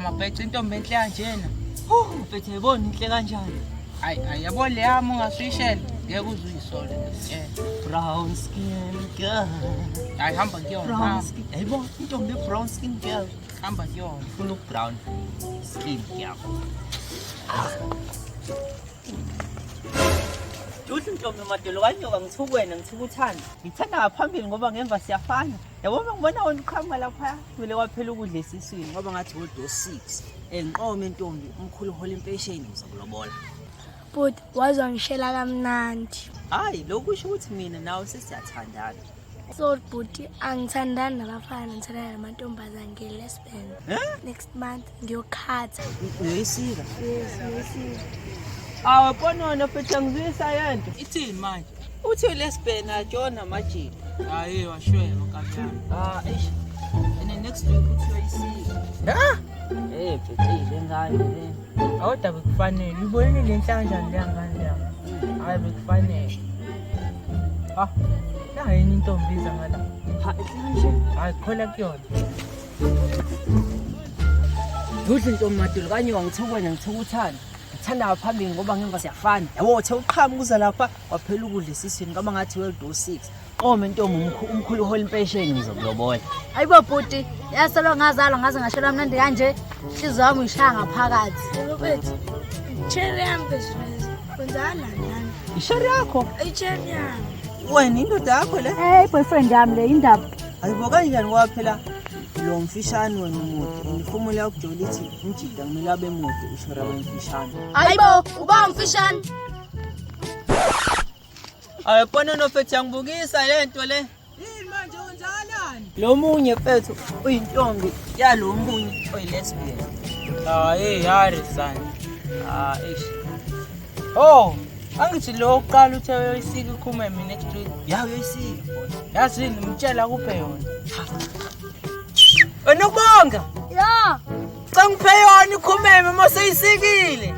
Amabhece intombi enhle kanjena. Mfethu yayibona inhle kanjani? Hayi, hayi yabo le yami ungasuyishela. Ngeke uze uyisole ngiyakutshela. Brown skin girl. Hayi hamba kuyona. Brown hamba. skin. Yayibona intombi ye-brown skin girl. Hamba kuyona. Ufuna brown skin girl. Dudu ntombi madolo kanyoka ngithuka wena ngithuka uthando. Ngithanda ngaphambili ngoba ngemva siyafana. Yabo uma ngibona wena uqhamuka lapha kumele kwaphela ukudla esiswini ngoba ngathi wodo 6. Enqome ntombi umkhulu uhola impesheni ngizokulobola. Bhuti waze wangishela kamnandi. Hayi lokhu kusho ukuthi mina nawe sesiyathandana. Sorry bhuti, angithandani nabafana, ngithandana namantombazane ngiyi-lesbian. Next month ngiyokhatha. Uyoyisika. Yes, ngiyosika. Awu ponona futhi angizwisa yento. Ithini manje? Uthi lesbian ajona majini. Hayi washwela nkabi yami. Ah, eish. And then next week uthi uyoyisika. Ha? Eh, bhekile ngane le. Awuda bekufanele. Uyibonile le nhla kanjani leya ngane leya? Hayi bekufanele. Ah, nayi enye intombi iza ngala. Ha, kanje. Hayi khola kuyona. Dudla intombi madolo kanyoka ngithuka wena ngithuka uthando. Ngithanda ngaphambili ngoba ngemva siyafana. Yabo uthe uqhamuka uza lapha kwaphela ukudla esiswini ngoba ngathi world war 6. Qome ntombi umkhulu uhola impesheni ngizokulobola. Hayibo bhuti, yaselwa ngazalwa ngaze ngashelwa mnandi kanje. Inhliziyo yami uyishaya ngaphakathi. Mfethu, cherry yami bese kwenzakalani lana? Ishari yakho. I-cherry yami. Wena indoda yakho le. Hey boyfriend yami le indaba. Hayibo kanjani ngoba phela lo mfishane wena umude and ifomula yokujola ithi umjida kumele abe mude ushora abe mfishane. Hayibo, uba umfishane. Ayi ponono mfethu yangibukisa le nto le. Yini manje wenzakalani? Lo munye mfethu uyintombi yalo munye oyi-lesbian. Hayi yari son. Ah, eish. Oh, angithi lo oqala uthe uyoyisika ikhumeme next week. Ya uyoyisika. Yazini ngitshela kuphe yona. Wena ukubonga. Ya. Cha ngiphe yona ikhumeme uma seyisikile.